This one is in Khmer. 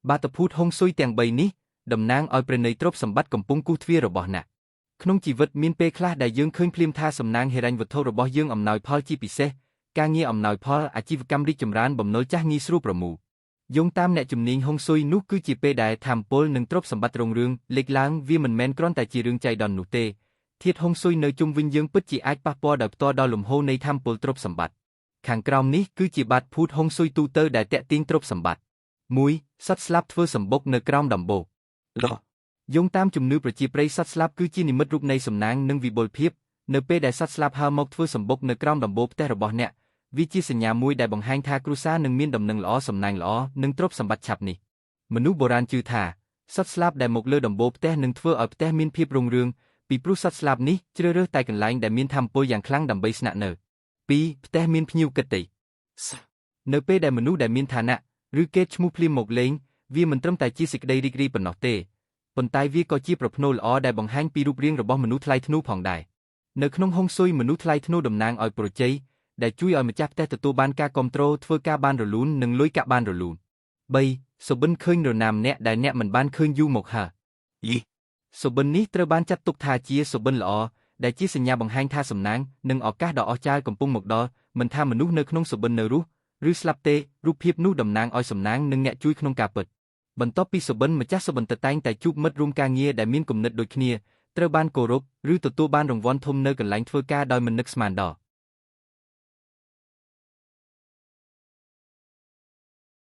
បាតុភូតហុងស៊ុយទាំង3នេះតំណាងឲ្យប្រណីទ្រព្យសម្បត្តិកំពុងគូសទ្វាររបស់អ្នកក្នុងជីវិតមានពេលខ្លះដែលយើងឃើញភ្លាមថាសំណាងហិរញ្ញវត្ថុរបស់យើងអំណោយផលជាពិសេសការងារអំណោយផលអាជីវកម្មរីកចម្រើនបំណុលចាស់ងាយស្រួលប្រមូលយោងតាមអ្នកជំនាញហុងស៊ុយនោះគឺជាពេលដែលធម្មពលនិងទ្រព្យសម្បត្តិរុងរឿងលេចឡើងវាមិនមែនគ្រាន់តែជារឿងចៃដន្យនោះទេធាតុហុងស៊ុយនៅជុំវិញយើងពិតជាអាចប៉ះពាល់ដោយផ្ទាល់ដល់លំហូរនៃធម្មពលទ្រព្យសម្បត្តិខាងក្រោមនេះគឺជាបាតុភូតហុងស៊ុយទូទៅដែលតាក់ទាញទ្រព្យសម្បត្តិ1សត្វស្លាបធ្វើសម្បុកនៅក្រោមដំបូក ល យោងតាមជំនឿប្រជាប្រិយសត្វស្លាបគឺជានិមិត្តរូបនៃសំណាងនិងវិបុលភាពនៅពេលដែលសត្វស្លាបហើរមកធ្វើសម្បុកនៅក្រោមដំបូលផ្ទះរបស់អ្នកវាជាសញ្ញាមួយដែលបង្ហាញថាគ្រួសារនឹងមានដំណឹងល្អសំណាងល្អនិងទ្រព្យសម្បត្តិឆាប់នេះមនុស្សបុរាណជឿថាសត្វស្លាបដែលមកលើដំបូលផ្ទះនឹងធ្វើឲ្យផ្ទះមានភាពរុងរឿងពីព្រោះសត្វស្លាបនេះជ្រើសរើសតែកន្លែងដែលមានធម៌ពលយ៉ាងខ្លាំងដើម្បីស្នាក់នៅ2ផ្ទះមានភ្ញៀវកិត្តិយ ស នៅពេលដែលមនុស្សដែលមានឋានៈឬកេរ្តិ៍ឈ្មោះភ្លាមមកលេងវាមិនត្រឹមតែជាសេចក្តីរីករាយប៉ុណ្ណោះទេប៉ុន្តែវាក៏ជាប្រផ្នូលល្អដែលបង្ហាញពីរូបរាងរបស់មនុស្សថ្លៃថ្នូរផងដែរនៅក្នុងហុងស៊ុយមនុស្សថ្លៃថ្នូរតំណាងឲ្យប្រជ័យដែលជួយឲ្យម្ចាស់ផ្ទះទទួលបានការគាំទ្រធ្វើការបានរលូននិងលុយកាក់បានរលូន3សុបិនឃើញនរណាម្នាក់ដែលអ្នកមិនបានឃើញយូរមកហើយ យី សុបិននេះត្រូវបានចាត់ទុកថាជាសុបិនល្អដែលជាសញ្ញាបង្ហាញថាសំណាងនិងឱកាសដ៏អស្ចារ្យកំពុងមកដល់មិនថាមនុស្សនៅក្នុងសុបិននៅរស់ឬស្លាប់ទេរូបភាពនោះតំណាងឲ្យសំណាងនិងអ្នកជួយក្នុងការពិតបន្ទាប់ពីសុបិនម្ចាស់សុបិនទៅតែងតែជួបមិត្តរួមការងារដែលមានគំនិតដូចគ្នាត្រូវបានគោរពឬទទួលបានរង្វាន់ធំនៅកន្លែងធ្វើការដោយមិននឹកស្មានដល់។